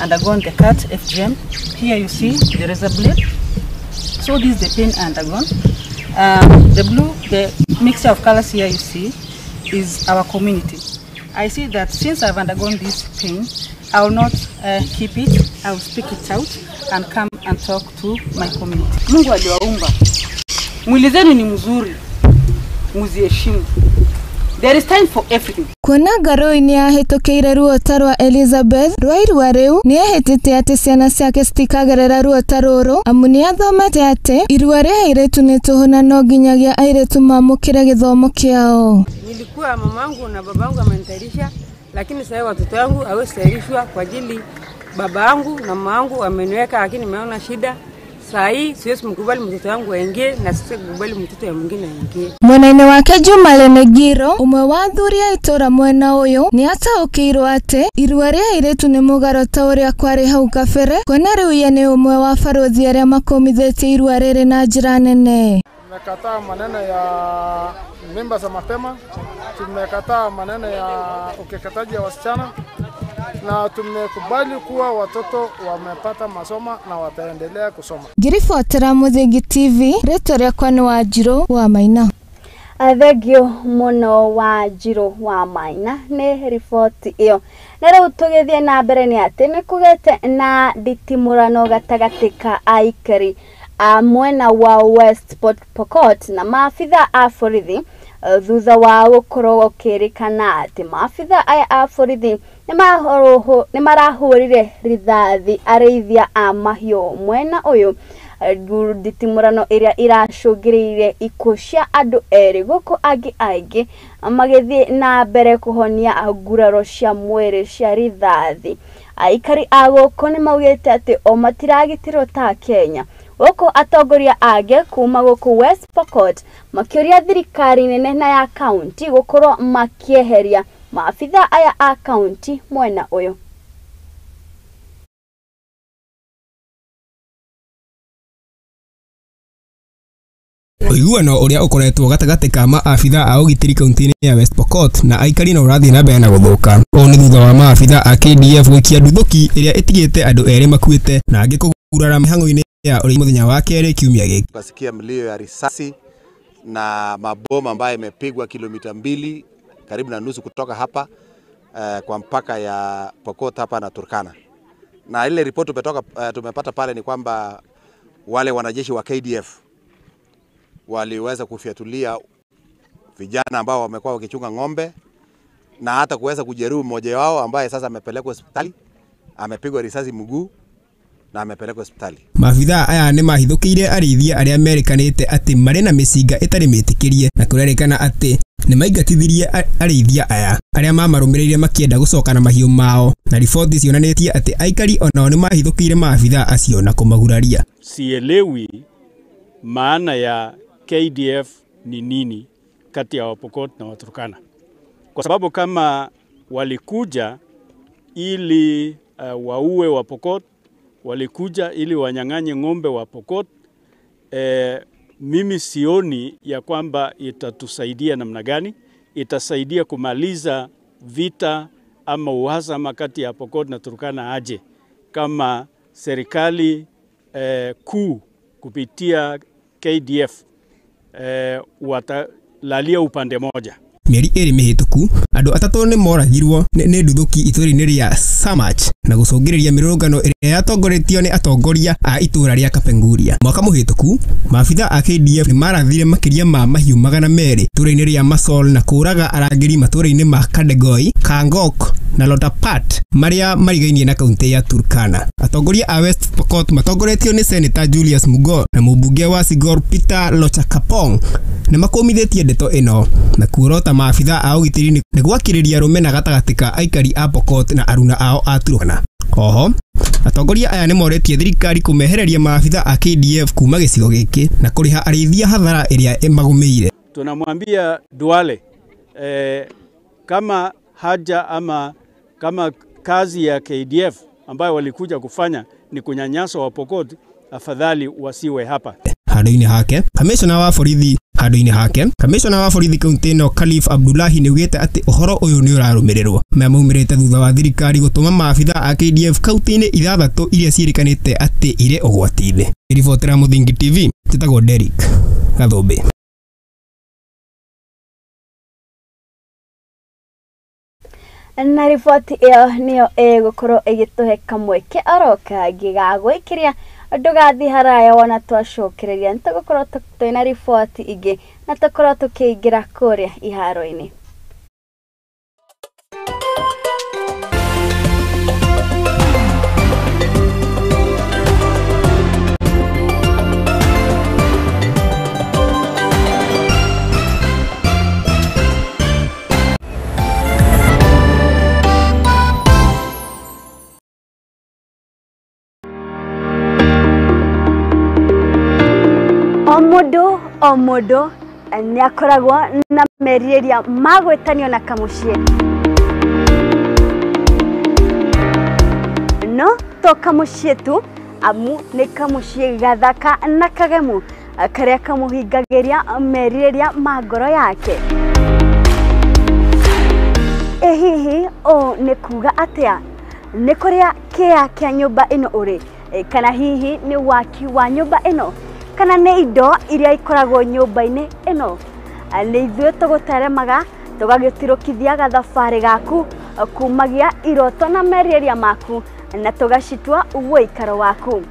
undergone the cut FGM. Here you see the razor blade. So this is the pain I undergone. The blue, the mixture of colors here you see is our community. I see that since I've undergone this pain, I will not keep it. I will speak it out and come and talk to my community. Mungu aliwaumba. Mwili zenu ni mzuri. Muziheshimu. There is time for everything. Kuona Ngarũi nĩ ahĩtũkĩire ruo ta rwa Elizabeth rwa irua rĩu, nĩ ehĩtĩte atĩ ciana ciake citikagerera ruo ta rũrũ, amu nĩ athomete atĩ irua rĩa airĩtu nĩ tũhũ na no nginyagia airĩtu maamũkĩre gĩthomo kĩao. Nilikuwa mamangu na babangu amenitayarisha, lakini sasa watoto wangu hawezi tayarishwa kwa ajili babangu na mamangu ameniweka, lakini nimeona shida. Saa hii siwezi mkubali mtoto wangu aingie na siwezi kukubali mtoto ya mwingine aingie. Mwena-inĩ wake Juma Lenegiro, ũmwe wa athuri a itũra mwena ũyũ, nĩ ataũkĩirwo atĩ irua rĩa airĩtu nĩ mũgarũ ta ũrĩa kwarĩ hau kabere, kuona rĩu ye nĩ ũmwe wa barũthi arĩa makũmithĩtie irua rĩrĩ na njĩra nene. Tumekataa maneno ya mimba za mapema, tumekataa maneno ya ukeketaji wa wasichana, na tumekubali kuwa watoto wamepata masomo na wataendelea kusoma. Ngĩribotera Mũthingi TV, rĩtwa rĩakwa nĩ Wanjirũ wa Maina. Thengio mũno Wanjirũ wa Maina nĩ riboti ĩyo. Na rĩu tũgĩthiĩ na mbere nĩ atĩ nĩ kũgĩte na nditimũrano gatagatĩ ka aikari a mwena wa West Pokot na maabitha a borithi thutha wa gũkorwo gũkĩrĩkana atĩ maabitha aya a borithi nĩ marahũrire rithathi arĩithia a mahiũ mwena ũyũ. Nditimũrano ĩrĩa iracũngĩrĩirie ikuũ cia andũ erĩ gũkũ angĩ aingĩ magĩthiĩ na mbere kũhonia nguraro cia mwĩrĩ cia rithathi. Aikari a gũkũ nĩ maugĩte atĩ o matiragitĩrwo ta Kenya, gũkũ atongoria angĩ kuma gũkũ West Pokot makĩũria thirikari nene na ya kaunti gũkorwo makĩeheria maabitha aya a kaunti mwena ũyũ. Ũiguano ũrĩa ũkoretwo gatagatĩ ka maabitha a ũgitĩri kaunti-inĩ ya West Pokot na aikari no ũrathiĩ na mbere na gũthũka. Ũũ nĩ thutha wa maabitha a KDF gũikia nduthũki ĩrĩa ĩtigĩte andũ erĩ makuĩte na angĩ kũgurara mĩhang'o-inĩ ya ũrĩmi mũthenya wa kerĩ kiumia gĩkĩ. Tukasikia mlio ya risasi na mabomu ambayo imepigwa kilomita 2 karibu na nusu kutoka hapa kwa mpaka ya Pokot hapa na Turkana. Na ile ripoti tumepata pale ni kwamba wale wanajeshi wa KDF waliweza kufiatulia vijana ambao wamekuwa wakichunga ng'ombe na hata kuweza kujeruhi mmoja wao ambaye sasa amepelekwa hospitali, amepigwa risasi mguu na amepelekwa hospitali. Maabitha aya nĩ mahithũkĩire arĩithia arĩa merĩkanĩte atĩ marĩ na mĩcinga ĩtarĩ mĩtĩkĩrie na kũrerĩkana atĩ nĩ maingatithirie arĩithia aya arĩa mamarũmĩrĩire makĩenda gũcoka na mahiũ mao, na riboti cionanĩtie atĩ aikari onao nĩ mahithũkĩire maabitha acio na kũmaguraria. Sielewi maana ya KDF ni nini kati ya Wapokot na Waturkana, kwa sababu kama walikuja ili waue Wapokot, walikuja ili wanyang'anye ng'ombe wa Pokot, mimi sioni ya kwamba itatusaidia namna gani. Itasaidia kumaliza vita ama uhasama kati ya Pokot na Turkana aje kama serikali kuu kupitia KDF watalalia upande moja. Mĩeri ĩrĩ mĩhĩtũku andũ atatũ nĩ moragirwo nĩ nduthũki itũũra-inĩ rĩa Samach na gũcũngĩrĩria mĩrũrũngano ĩrĩa yatongoretio nĩ atongoria a itũũra rĩa Kapenguria. Mwaka mũhĩtũku maabitha a KDF nĩ marathire makĩria ma mahiũ 200 itũũra-inĩ rĩa Masol na kũũraga arangĩri matũũra-inĩ ma Kadegoi, Kangok na Lotapat marĩa marigainie na kaunti ya Turkana. Atongoria a West Pokot matongoretio nĩ Senator Julius Mugo na mũmbunge wa Sigor Peter Lochakapong nĩ makũmithĩtie ndeto ĩno na kuorota maabitha a ũgitĩri nĩ gwakĩrĩria rũmena gatagatĩ ka aikari a Pokot na aruna ao a Turkana. Oho, atongoria aya nĩ moretie thirikari kũmehereria maabitha a KDF kuma gĩcigo gĩkĩ na kũrĩha arĩithia hathara ĩrĩa ĩmagũmĩire. Tunamwambia Duale kama haja ama kama kazi ya KDF ambayo walikuja kufanya ni kunyanyasa wa Pokot, afadhali wasiwe hapa. Handũ-inĩ hake kamishona wa borithi handũ-inĩ hake kamishona wa borithi kaunti ĩno Khalif Abdullahi nĩaugĩte atĩ ũhoro ũyũ nĩ ũrarũmĩrĩrwo. Maya maumĩrĩte thutha wa thirikari gũtũma maabitha a KDF kaunti-inĩ 6 iria ciĩrĩkanĩte atĩ irĩ ũgwati-inĩ. Ribotera Mũthingi TV, njĩtagwo Derrick Gathũmbĩ. Na riboti ĩyo nĩyo ĩgũkorwo ĩgĩtũhe kamweke oro kangĩ ga gwĩkĩria ndũgathiĩ haraya wona twacokereria nĩ tũgũkorwo twĩna riboti ingĩ na tũkorwo tũkĩingĩra kũrĩa iharo-inĩ. O mũndũ nĩ akoragwo na merirĩria ma gwĩtanio na kamũciĩ, no to kamũciĩ tu, amu nĩ kamũciĩ gathaka na kagemu karĩa kamũhingagĩria merirĩria ma ngoro yake. Ĩ hihi ũũ nĩ kuga atĩa? Nĩ kũrĩa kĩa kĩa nyũmba ĩno ũrĩ, kana hihi nĩ waki wa nyũmba ĩno, kana nĩ indo iria ikoragwo nyũmba-inĩ ĩno? Nĩ ithuĩ tũgũteremaga tũgagĩtirũkithia gathabarĩ gaku kumagia iroto na merirĩria maku na tũgacitua ũikaro waku.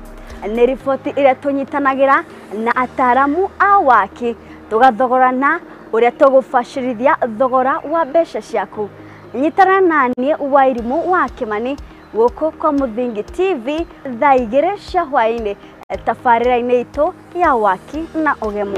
Nĩ riboti ĩrĩa tũnyitanagĩra na ataramu a waki tũgathogorana ũrĩa tũgũbacĩrithia thogora wa mbeca ciaku. Nyitana naniĩ Wairimũ wa Kĩmani gũkũ kwa Mũthingi TV thaa 2 cia hwaĩ-inĩ tabarĩra-inĩ itũ ya waki na ũgemu.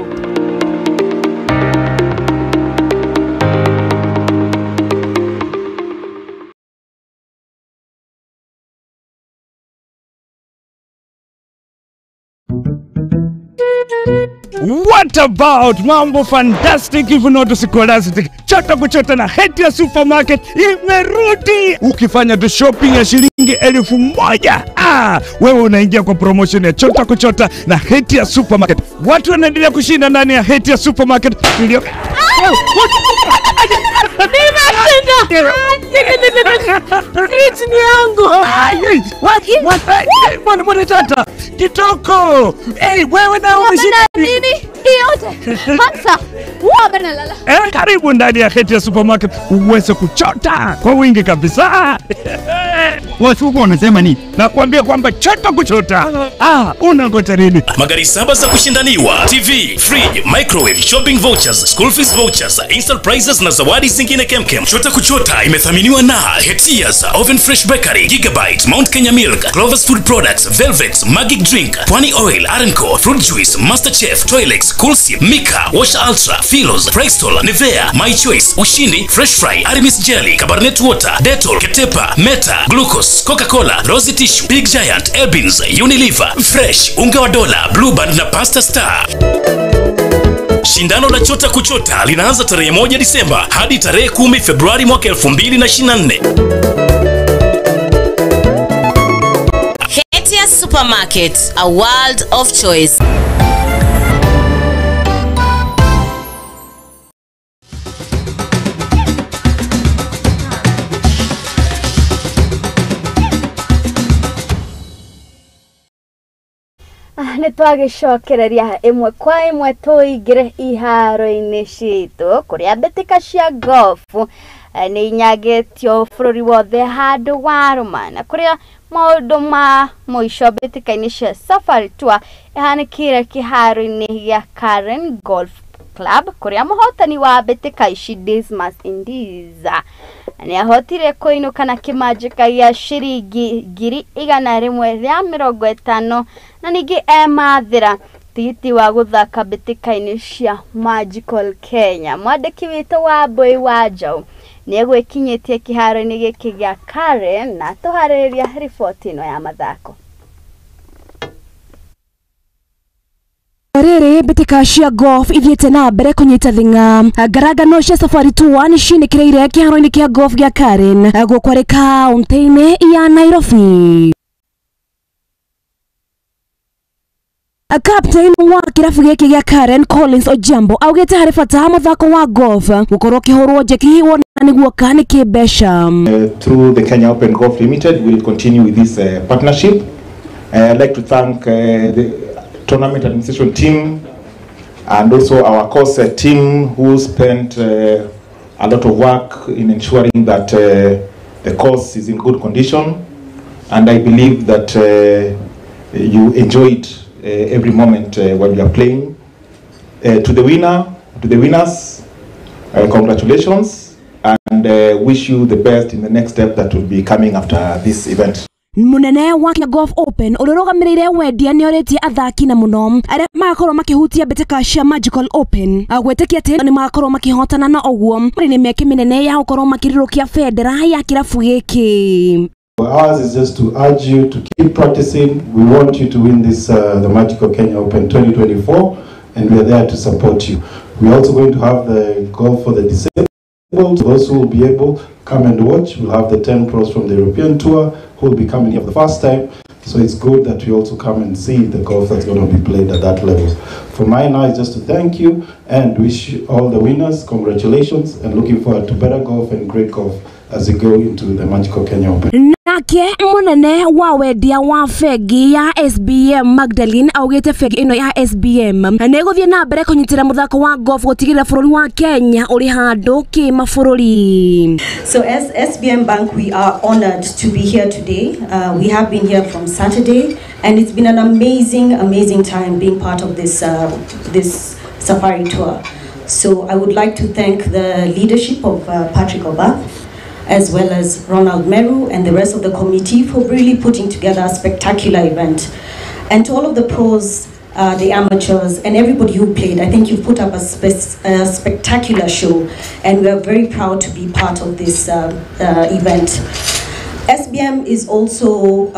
What about mambo fantastic if not scholastic? Chota kuchota na Hetia Supermarket imerudi. Ukifanya tu shopping ya shilingi shilingi 1000. Wewe unaingia kwa promotion ya Chota Kuchota na Hetia Supermarket. Watu wanaendelea kushinda ndani ya Hetia Supermarket. Fridge ni yangu. Mwana tata. Kitoko. Hey, wewe na umeshinda nini? Yote. Hamsa. Lala. Karibu ndani ya Hetia Supermarket uweze kuchota kwa wingi kabisa. Watu wanasema nini? Nakwambia kwamba chota kuchota. Unangoja nini? Magari 7 za kushindaniwa, TV, fridge, microwave, shopping vouchers, school fees vouchers, instant prizes na zawadi zingine kemkem. Chota Kuchota imethaminiwa na Hetias, Oven Fresh Bakery, Gigabyte, Mount Kenya Milk, Clover's Food Products, Velvet, Magic Drink, Pwani Oil, Arenco, Fruit Juice, Master Chef, Toilex, Coolsi, Mika, Wash Ultra, Philos, Bristol, Nivea, My Choice, Ushindi, Fresh Fry, Aramis Jelly, Cabernet Water, Dettol, Ketepa, Meta, Glucose, Coca-Cola, Rosy Tissue, Big Giant, Elbins, Unilever, Fresh, Unga wa Dola, Blue Band na Pasta Star. Shindano la Chota Kuchota linaanza tarehe 1 Disemba hadi tarehe 10 Februari mwaka 2024. Hetia Supermarket, a world of choice. Nĩ twagĩcokereria ĩmwe kwa ĩmwe tũingĩre iharo-inĩ citũ kũrĩa mbĩtĩka cia golf nĩ inyagĩtio bũrũri wothe handũ warũma na kũrĩa maũndũ ma mũico mbĩtĩka-inĩ cia Safari Tour ĩhanĩkĩire kĩharo-inĩ gĩa Karen Golf Club kũrĩa mũhotani wa mbĩtĩka ici Dismas Indiza nĩ ahotire kũinũka na kĩmanjĩka gĩa ciringi 150,000 na ningĩ emathĩra tigiti wa gũthaka mbĩtĩka-inĩ cia Magical Kenya. Mwandĩki witũ wa Mbũi wa Njaũ nĩ egwĩkinyĩtie kĩharo-inĩ gĩkĩ gĩa Karen na tũharĩrĩria riboti ĩno ya mathako. Rĩrĩ mbĩtĩka cia golf ithiĩte na mbere kũnyita thing'a ngarangano cia Safari Tour nĩcinĩkĩrĩire kĩharo-inĩ kĩa golf gĩa Karen gũkũ arĩ kaũntĩ-inĩ ya Nairobi. Captain wa kĩrabu gĩkĩ gĩa Karen Collins Ojambo augĩte harĩ bata mũthako wa golf gũkorwo ũkĩhũrwo njeki wona nĩguo ka nĩ kĩmbeca. Through the Kenya Open Golf Limited we'll continue with this partnership. I'd like to thank the tournament administration team and also our course team who spent a lot of work in ensuring that the course is in good condition, and I believe that you enjoyed every moment while you are playing. To the winner, to the winners, congratulations, and wish you the best in the next step that will be coming after this event. Munene wa Kenya Golf Open ũrũgamĩrĩire wendia nĩorĩtie athaki na mũno arĩa magakorwo makĩhutia mbĩtĩka cia Magical Open gwĩtĩkia atĩ nĩ magakorwo makĩhotana na ũguo marĩ nĩ mĩeke mĩnene ya gũkorwo makĩrirũkia bendera ya kĩrabu gĩkĩ. Ours is just to urge you to keep practicing. We want you to win this the Magical Kenya Open 2024, and we are there to support you. We are also going to have the golf for the disabled. Those who will be able, come and watch. We'll have the 10 pros from the European Tour who will be coming here for the first time. So it's good that we also come and see the golf that's going to be played at that level. For mine now is just to thank you and wish all the winners congratulations, and looking forward to better golf and great golf as we go into the Magical Kenya Open. Nake munene wa wendia wa bengi ya SBM Magdalene augite bengi ino ya SBM nĩ ĩgũthiĩ na mbere kũnyitĩra mũthako wa golf gũtigĩrĩra bũrũri wa Kenya ũrĩ handũ kĩmabũrũri. So as SBM Bank, we are honored to be here today. We have been here from Saturday, and it's been an amazing, amazing time being part of this, this safari tour. So I would like to thank the leadership of Patrick Obath, as well as Ronald Meru and the rest of the committee for really putting together a spectacular event. And to all of the pros, the amateurs, and everybody who played, I think you've put up a spectacular show, and we are very proud to be part of this event. SBM is also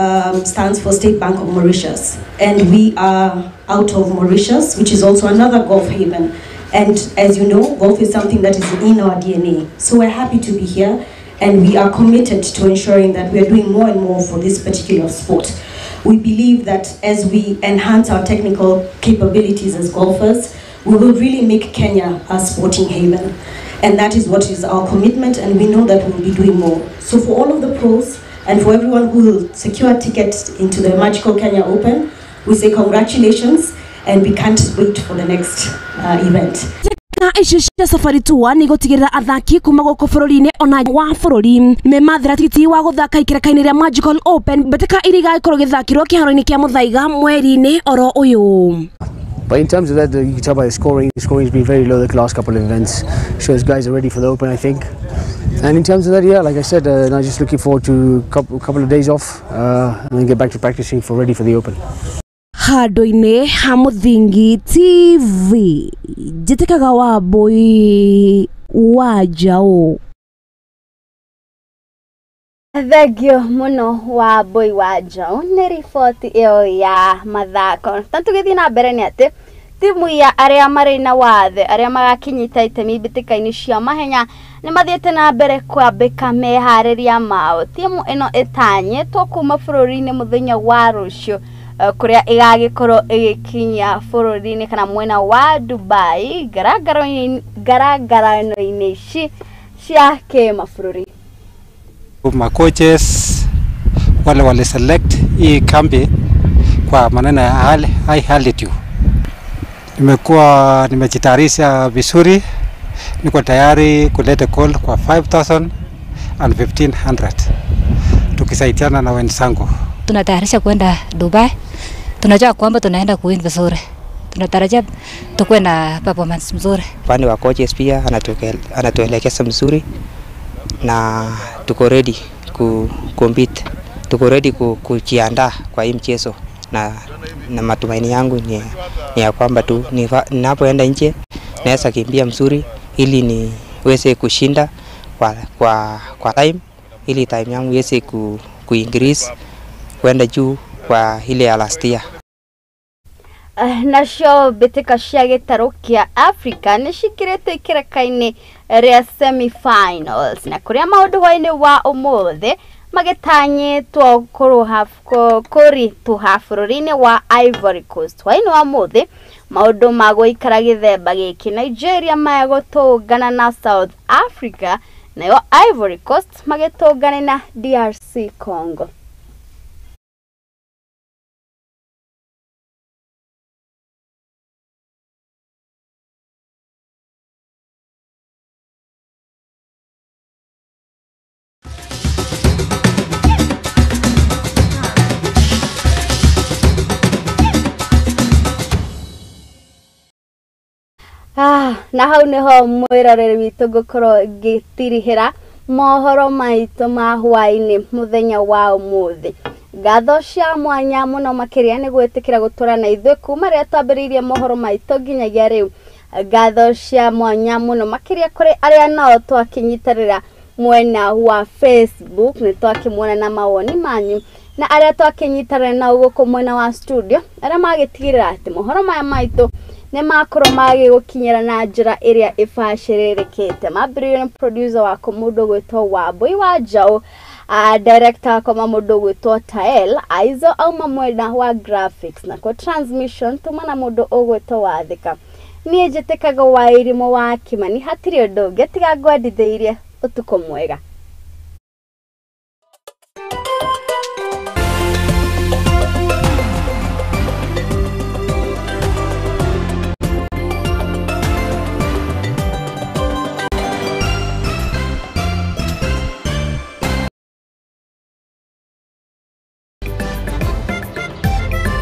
stands for State Bank of Mauritius, and we are out of Mauritius, which is also another golf haven. And as you know, golf is something that is in our DNA. So we're happy to be here. And we are committed to ensuring that we are doing more and more for this particular sport. We believe that as we enhance our technical capabilities as golfers, we will really make Kenya a sporting haven. And that is what is our commitment, and we know that we'll be doing more. So for all of the pros, and for everyone who will secure a ticket into the Magical Kenya Open, we say congratulations, and we can't wait for the next event. Icio cia Safari Tour nĩ gũtigĩrĩra athaki kuma gũkũ bũrũri-inĩ ona wa bũrũri memathĩra tigiti wa gũthaka ikereka-inĩ rĩa Magical Open mbĩtĩka iria igagĩkorwo igĩthakĩrwo kĩharo-inĩ kĩa Muthaiga mweri-inĩ oro ũyũ. But in terms of that, you can tell by the scoring. The scoring has been very low the last couple of events. Shows guys are ready for the Open, I think. And in terms of that, yeah, like I said, I'm just looking forward to a couple of days off and then get back to practicing for ready for the Open. Handũ-inĩ ha Mũthingi TV njĩtĩkaga Wambui wa Njaũ. Thengio mũno Wambui wa Njaũ nĩ riboti ĩyo ya mathako. Na tũgĩthiĩ na mbere nĩ atĩ timu ya arĩa marĩ na wathe arĩa magakinyita itemi mbĩtĩka-inĩ cia mahenya nĩ mathiĩte na mbere kwambĩka meharĩria mao. Timu ĩno ĩtanyĩtwo kuma bũrũri-inĩ mũthenya wa rũciũ kuria igagĩkorwo ĩgĩkinya bũrũri-inĩ kana mwena wa Dubai ngarangaro-inĩ ici cia kĩmabũrũri. Macoaches wale wale select hii kambi kwa maneno ya high altitude. Nimekuwa nimejitayarisha vizuri, niko tayari kuleta goal kwa 5000 and 1500 tukisaidiana na wenzangu. Tunatayarisha kwenda Dubai. Tunajua kwamba tunaenda kuwin vizuri. Tunatarajia tukuwe na performance mzuri. Upande wa coaches pia anatuelekeza mzuri na tuko ready ku compete. Tuko ready kujiandaa kwa hii mchezo na matumaini yangu ni ya kwamba tu ninapoenda nje naweza kimbia mzuri ili niweze kushinda kwa time, ili time yangu iweze ku increase kwenda juu kwa ile ya last year. Nacio mbĩtĩka cia gĩtarũ kĩa Africa nĩ cingĩrĩte ikereka-inĩ rĩa semi-finals na kũrĩa maũndũ hwaĩ-inĩ wa ũmũthĩ magĩtanyĩtwo kũritũha bũrũri-inĩ wa Ivory Coast. Hwaĩ-inĩ wa ũmũthĩ maũndũ ma gũikara gĩthemba gĩkĩ Nigeria megũtũngana na South Africa nayo Ivory Coast magĩtũngana na DRC Congo. Na hau niho mwiroreri witũ ngũkorwo ngĩtirihĩra mohoro maitũ ma hwaĩ-inĩ mũthenya wa ũmũthĩ. Ngatho cia mwanya mũno makĩria nĩ gwĩtĩkĩra gũtũra na ithuĩ kuma rĩrĩa twambĩrĩirie mohoro maitũ nginyagia rĩu. Ngatho cia mwanya mũno makĩria kũrĩ arĩa nao twakĩnyitanĩra mwena wa Facebook nĩ twakĩmuona na mawoni manyu na arĩa twakĩnyitanĩra nao gũkũ mwena wa studio arĩa magĩtigĩrĩra atĩ mohoro maya maitũ nĩ makorwo magĩgũkinyĩra na njĩra ĩrĩa ĩbacĩrĩrĩkĩte. Mambĩrĩirio nĩ producer wakwa mũndũ ũgwĩtwo Wambui wa Njaũ, director wakwa mũndũ ũgwĩtwo Tael, Aizo auma mwena wa graphics na kwa transmission tuma na mũndũ ũgwĩtwo Wathika. Niĩ njĩtĩkaga wa Irimũ wa Kimani, hatirĩ ũndũ ũngĩ tiga ngwendithĩirie ũtukũ mwega.